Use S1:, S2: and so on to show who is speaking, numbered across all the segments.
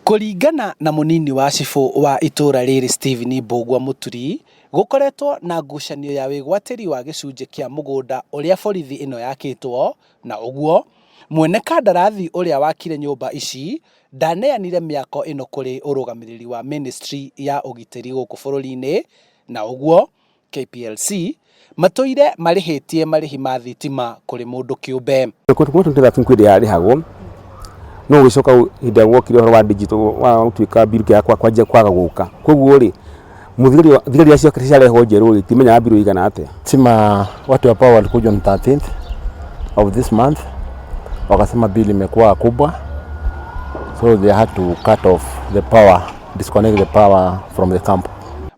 S1: Kũringana na mũnini wa cibũ wa itũra rĩrĩ Stephen Mbũgua Mũturi, gũkoretwo na ngucanio ya wĩgwatĩri wa gĩcunjĩ kĩa mũgũnda ũrĩa borithi ĩno yakĩtwo, na ũguo mwene kandarathi ũrĩa wakire nyũmba ici ndaneanire mĩako ĩno kũrĩ ũrũgamĩrĩri wa ministry ya ũgitĩri gũkũ bũrũri-inĩ, na ũguo KPLC matũire marĩhĩtie marĩhi ma thitima kũrĩ mũndũ kĩũmbe.
S2: Kuma 2013 kwĩ yarĩhagwo no gũgĩcoka hĩndĩ ĩrĩa gwokire ũhoro wa digital wa gũtuĩka bill kĩa kwanjia kwaga gũka koguo rĩ mũthigari thigari iria ciarehwo njerũ rĩ timenyaga bill igana atĩa.
S3: Stima watu wa power walikuja on 13th of this month, wakasema bill imekuwa kubwa, so they had to cut off the power, disconnect the power from the camp.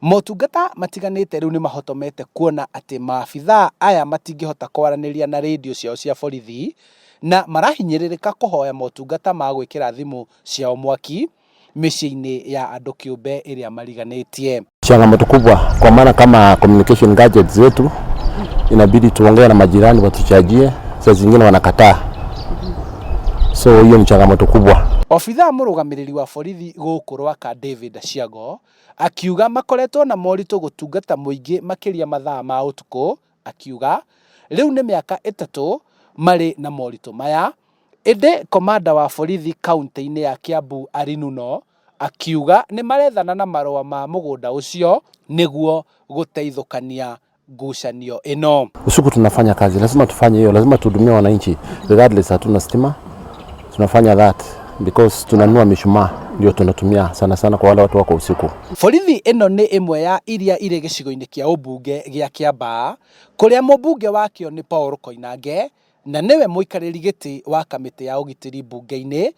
S1: Motungata matiganĩte rĩu nĩ mahotomete kuona atĩ maabithaa aya matingĩhota kwaranĩria na rĩndiũ ciao cia borithi na marahinyĩrĩrĩka kũhoya motungata ma gwĩkĩra thimũ ciao mwaki mĩciĩ-inĩ ya andũ kĩũmbe ĩrĩa mariganĩtie.
S3: Changamoto kubwa kwa maana kama communication gadgets zetu inabidi tuongee na majirani watuchajie, saa zingine wanakataa, so hiyo ni changamoto kubwa.
S1: Obithaa mũrũgamĩrĩri wa borithi gũkũ Rwaka David Aciago akiuga makoretwo na moritũ gũtungata mũingĩ makĩria mathaa ma ũtukũ, akiuga rĩu nĩ mĩaka 3 marĩ na moritũ maya, ĩndĩ komanda wa borithi kaunti-inĩ ya Kiambu Arinuno akiuga nĩ marethana na marũa ma mũgũnda ũcio nĩguo gũteithũkania ngucanio ĩno.
S3: Usiku tunafanya kazi, lazima tufanye hiyo, lazima tuhudumie wananchi regardless hatuna stima, tunafanya that because tunanunua mishumaa ndio tunatumia sana sana kwa wale watu wako usiku.
S1: Borithi ĩno nĩ ĩmwe ya iria irĩ gĩcigo-inĩ kĩa ũmbunge gĩa Kĩambaa kũrĩa mũmbunge wakĩo nĩ Paul Koinange na nĩwe mũikarĩri gĩtĩ wa kamĩtĩ ya ũgitĩri mbunge-inĩ,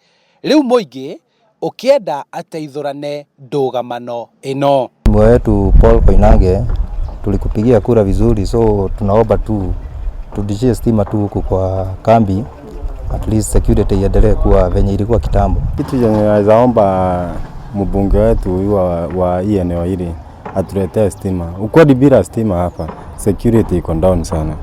S1: rĩu mũingĩ ũkĩenda ateithũrane ndũgamano ĩno.
S4: Mheshimiwa wetu Paul Koinange tulikupigia kura vizuri, so tunaomba tu turudishie stima tu huku kwa kambi, at least security iendelee kuwa venye ilikuwa kitambo.
S5: Kitu chenye naweza omba mbunge wetu huyu wa hii eneo hili atuletee stima. Ukweli bila stima hapa security iko down sana.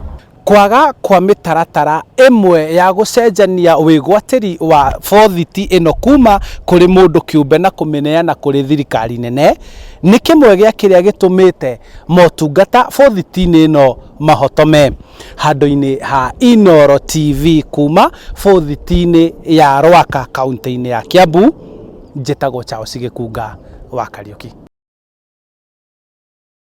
S1: Kwaga kwa mĩtaratara ĩmwe ya gũcenjania wĩgwatĩri wa bothiti ĩno kuma kũrĩ mũndũ kĩũmbe na kũmĩneana kũrĩ thirikari nene nĩ kĩmwe gĩa kĩrĩa gĩtũmĩte motungata bothiti-inĩ ĩno mahotome. Handũ-inĩ ha Inooro TV kuma bothiti-inĩ ya Rwaka kaunti-inĩ ya Kiambu, njĩtagwo Charles Gĩkunga wa Kariũki.